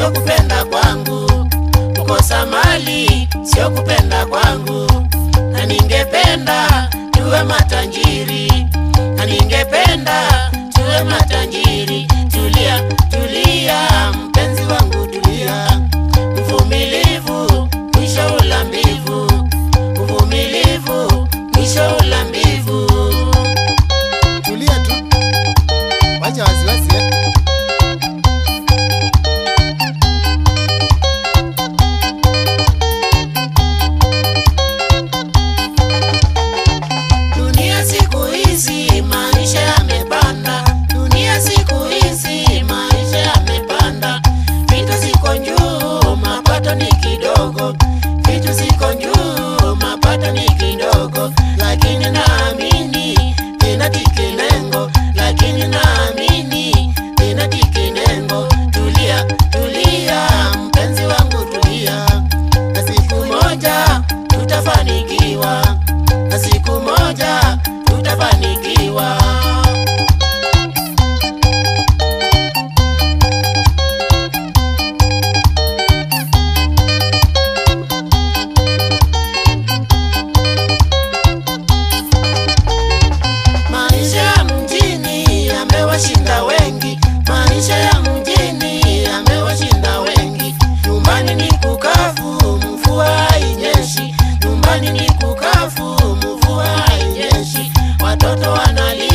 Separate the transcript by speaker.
Speaker 1: sio kupenda kwangu, kukosa mali sio kupenda kwangu, na ningependa tuwe matajiri, na ningependa tuwe matajiri. Tulia, tulia mpenzi wangu, tulia, mvumilivu mwisho ula mbivu, uvumilivu mwisho ula mbivu.
Speaker 2: Tulia tu, wacha wasiwasi eh.
Speaker 1: Dunia siku hizi maisha yamepanda, dunia siku hizi maisha yamepanda, vitu ziko juu, mapato ni kidogo, vitu ziko juu, mapato ni kidogo, lakini naamini inatiki lengo, lakini naamini inatiki lengo. Tulia, tulia mpenzi wangu, tulia, na siku moja tutafanikiwa, na siku moja tutafanikiwa. Maisha ya mjini yamewashinda wengi, maisha ya mjini yamewashinda wengi. Nyumbani ni kukavu, mvua hainyeshi. Nyumbani ni kukavu, mvua hainyeshi. Watoto wanalia.